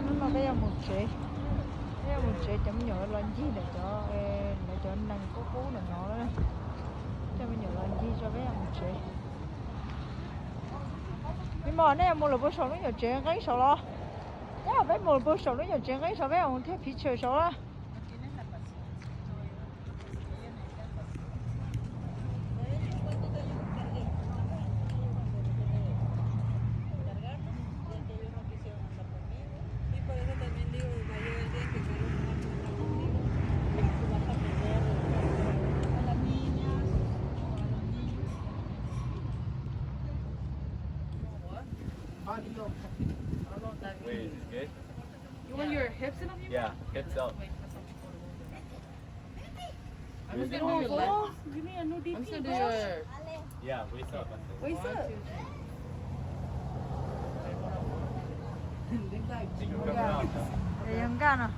Hnub no peb yuav mus tsev, peb yuav mus tsev, cov me nyuam los ncig ntawm cov, lawv cov nees qub qub ntawm no, coj me nyuam los ncig tso peb yuav mus tsev. Me mos, nej yuav mus lawm puag saum lub nyuam tsev nqeeb saud los? Yog peb mus puag saum lub nyuam tsev nqeeb saud peb yuav mus thiab phiv tshem saud. Wait, it's good? You want your hips in a few? Yeah, hips up. I'm just gonna do your left. Give me a new D P, bro. Yeah, waist up. Waist up. Young guy no.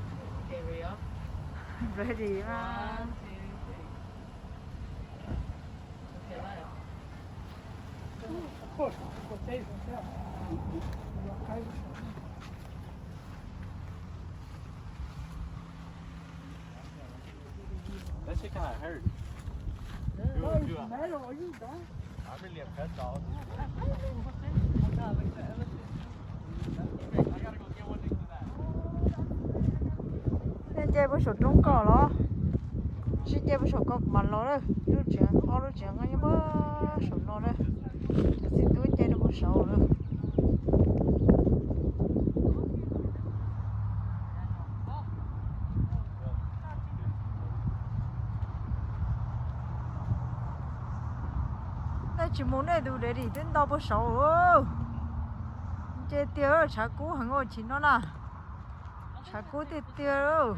Ready, man. That shit kind of hurt. Dude, dude, I really impressed, dog. Nej nce puag saum roob ko los? Sib nce puag saum ko mas los lawm. Lub tsev, ob lub tsev nyob puag saum no lawm. Tus txiv tub nce rau puag saud lawm. Nej tsis mus nej tus ready twb nto puag saud. Nce tiag, tshav kub heev ua chim no na. Tshav kub tiag tiag.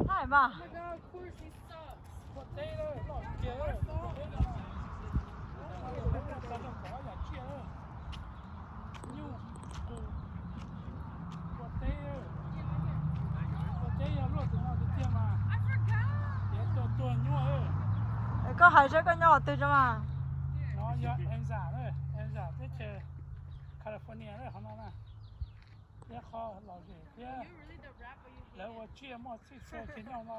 Hais mas. Koj hais seb koj nyob qhov twg tso mas. No yog Enza, Enza teb chaws California hov no na. Thiab qhov lom zem thiab lawv ua tsiaj muaj txhij txhua tiag nyob no.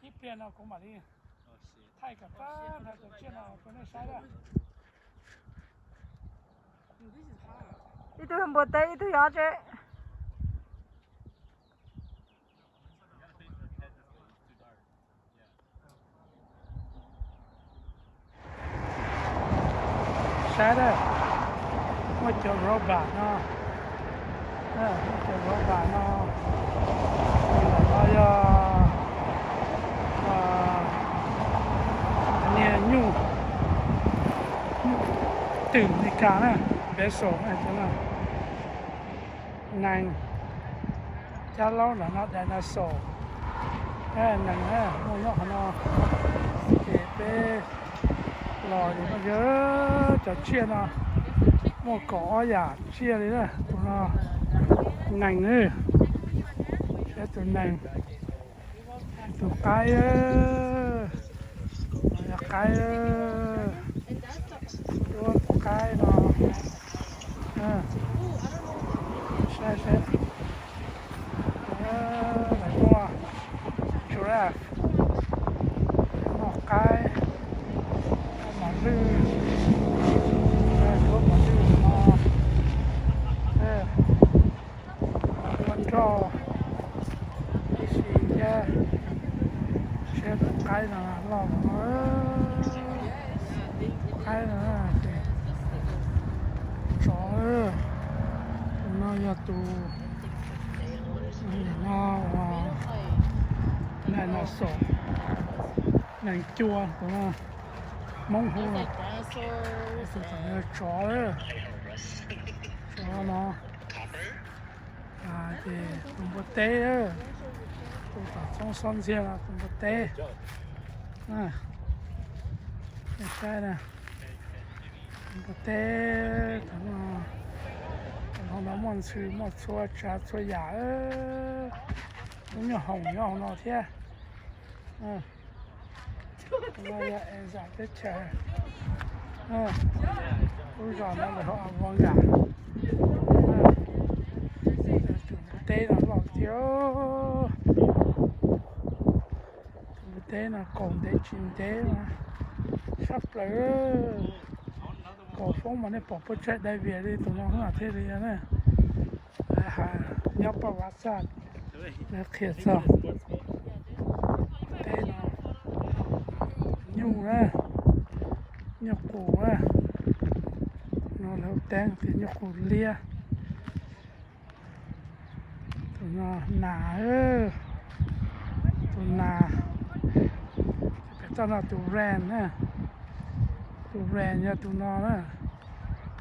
Ib pliag no kuv mam li thaij kom tag nrho cov tsiaj no rau nej saib na. Ib tug npua teb, ib tug yog tsev. Saib na, muaj cov robot no, muaj cov robot no, no yog niag nyuj twm Meskas na, Brazil na. Nees, cab laub nram no dinosaur, nees muaj nyob qhov no. Ces peb los ces no yog cov tsiaj no, muaj kaum ob yam tsiaj li na. Tus no nees, saib tus nees, tus qaib, yog qaib, tus qaib no, saib saib, muaj giraffe, muaj qaib, mos lwj, muaj mos lwj no, muaj nroj, ib si thiab. Saib tus qaib no loj, qaib no, tsov, tus no yog tus, no, dinosaur, nees cua, tus no Hmoob hu los, tus tsov, tsov no. Ces tus npua teb, tus tom txhoob xob ntxiag no tus npua teb. Saib na, tus npua teb, tus no, No muaj ntxhw muaj txhua tsav txhua yam. Lub nyuag hoom nyob hauv no thiab. No yog es zam teb chaws. Lub zos no lawv hu Avon Garde. Tus teb no loj tiag. Tus teb no kaus ntev tsis ntev mas sab plaws. Kaus foob mas nej pom puab tsaig dai vias li tus no thiaj li na. Nyob Paj Vav Xaj, lawv qhia txog teb no, nyuj na, nyuj qus na, no lawv teeb tias nyuj qus liab. Tus no nas, tus nas, pem toj no tus ren na, tus ren yog tus no na.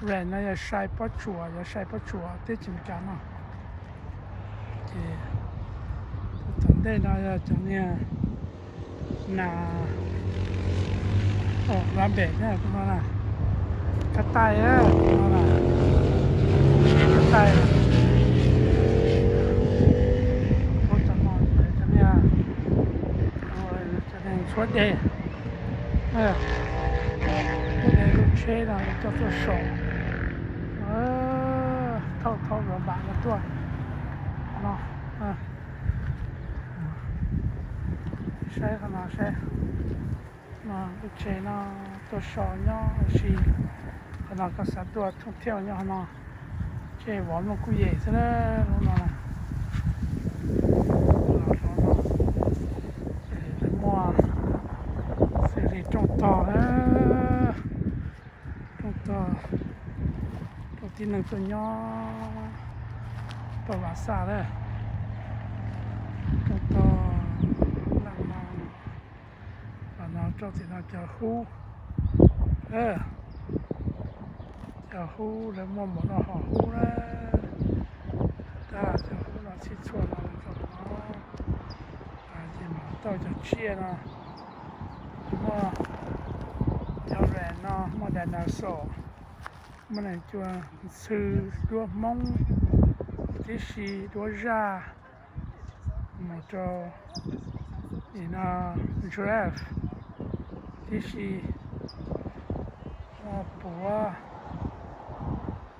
Ren no yog sai pob tsuas, yog sai pob tsuas teb chaws Amelikas no. Ces tom ntej no yog cov niag nas, rabbit na, tus no na, kab tais, tus no na, kab tais. Ua cov no, cov niag, cov niag tshuab dej, tshuab dej lub tsheb no coj tuaj saum, thauj thauj los npam no tuaj no. Saib qhov no saib, no lub tsheb no tuaj so nyob ua si. Qhov no koj xav tuaj thooj thiaj nyob qhov no, tsej vov mloog kuj yem xwb na. Lub no, lawv muaj xws li rooj tog na, rooj tog rau tib neeg tuaj nyob Paj Vav Xaj na. Rooj tog laj no, no rau tim no cov hub, cov hub lawv muaj npaum no hom hub na. Tab cov hub no txhij txhua no rau no, ces mam tau cov tsiaj no. Muaj cov ren no muaj dinosaur, muaj neeg cua, ntxhw, duab hmoob tib si, duab zaj, mus rau nim no giraffe tib si, muaj puav,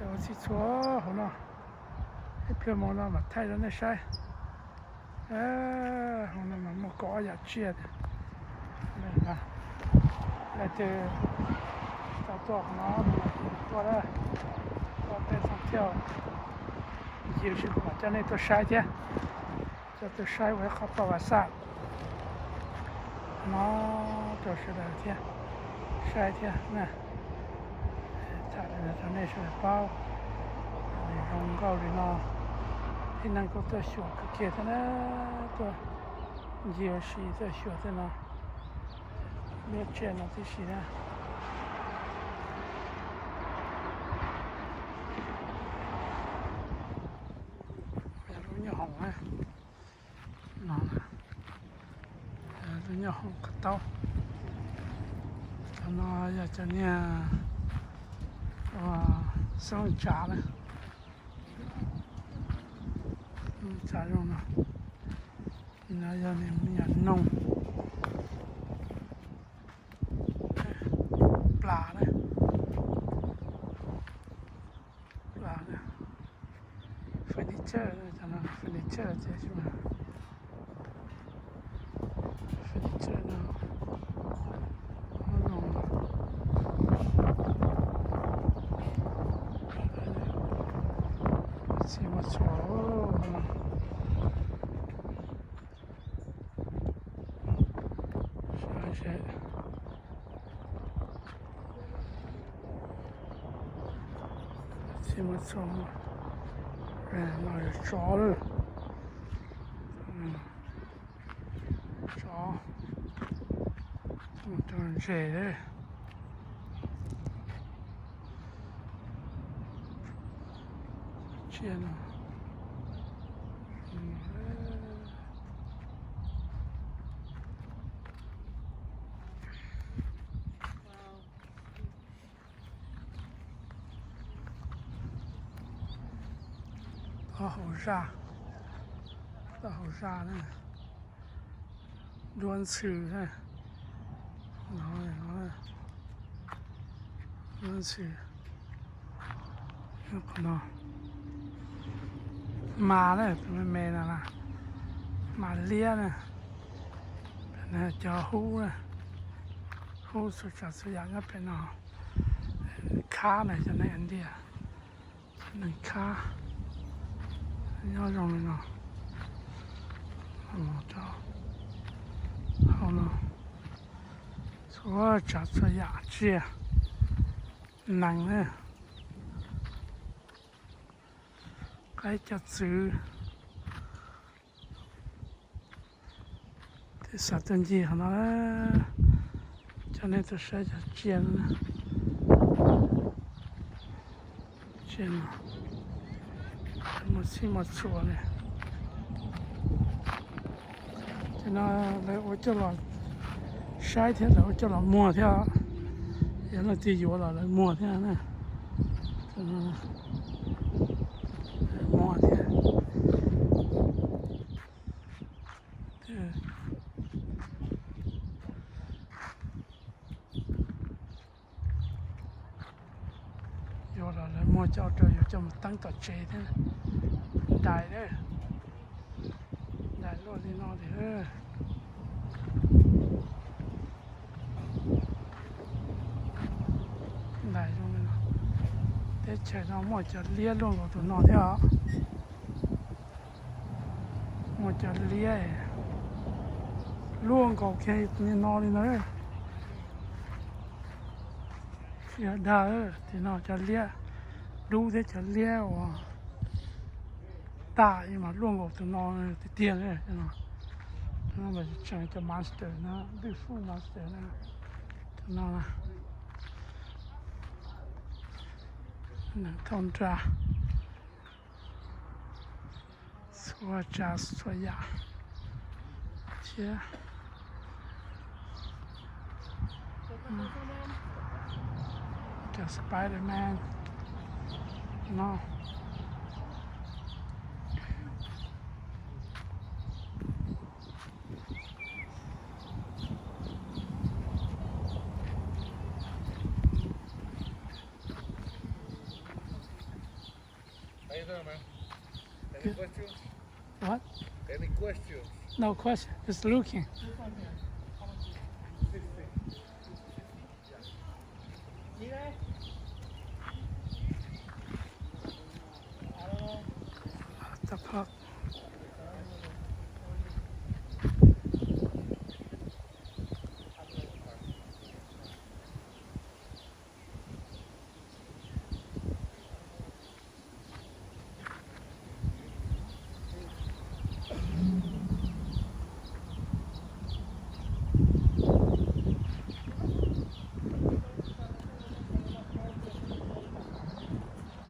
ua txhij txhua hauv no. Ib pliag mus no mam thaij rau nej saib. Hauv no mas muaj kaum ob yam tsiaj. Leej twg tau tuaj qhov no tuaj, tuaj peb thooj thiaj ncig ua si kuv mam coj nej tuaj saib thiab. Coj tuaj saib ua ib qho Paj Vav Xaj no rau sawv daws thiab saib thiab na. Tham li no rau nej sawv daws paub. Nws zoo nkauj li no, tib neeg kuj tuaj xyuas kawg kiag thiab na, tuaj ncig ua si tuaj xyuas tej no, lub tsiaj no tib si na. Lub nyuag hoom na, no, lub nyuag hoom qhov taub. Cov no yog cov niag xoob tsav na, tsav zoo no. No yog niag me nyuam noog, plas na, plas na, furniture, cov no furniture ces furniture no, txhij muaj txhua no. Txhij muaj txhua, no yog tsov lawm. Tsov, mus rau ntses lawm. Tsiaj no. Toj hauv zaj, toj hauv zaj na, duab ntxhw na, no, duab ntxhw, qhov no mas na, tus me me no na, mas liab na, cov hub na, hub txhua tsav txhua yam nyob pem no, khab na, cov neeg India, neeg khab nyob zoo li no, hauv no txhua tsav txhua yam tsiaj nees na, qaib cov txwv. Tej xav tuaj ncig qhov no, coj nej tuaj saib cov tsiaj no, tsiaj no muaj txhij muaj txhua li. Ces no lawv ua coj los saib thiab lawv ua coj los muag thiab, yog leej twg yuav los lawv muag thiab na. Muag thiab. Yuav los lawv muag coj rau yuav coj mus teeb tom tsev thiab. Ntais, ntais luaj li no li. Ntais zoo li no. Teb chaws no muaj cov liab luaj nkaus tus no thiab os. Muaj cov liab luaj nkaus kiag li no li na. Dag, tim no cov liab dub thiab cov liab uas tam mas luaj nkaus tus no tiag tiag. Tseem cov monster no, big foot monster no, cov no neeg thauj nra. Txhua tsav txhua yam thiab. Cov Spider-Man no. How you doing, man? Any Good. Questions? What? Any questions? No question. Just looking. This one here. How much is it? Sixty. Yeah.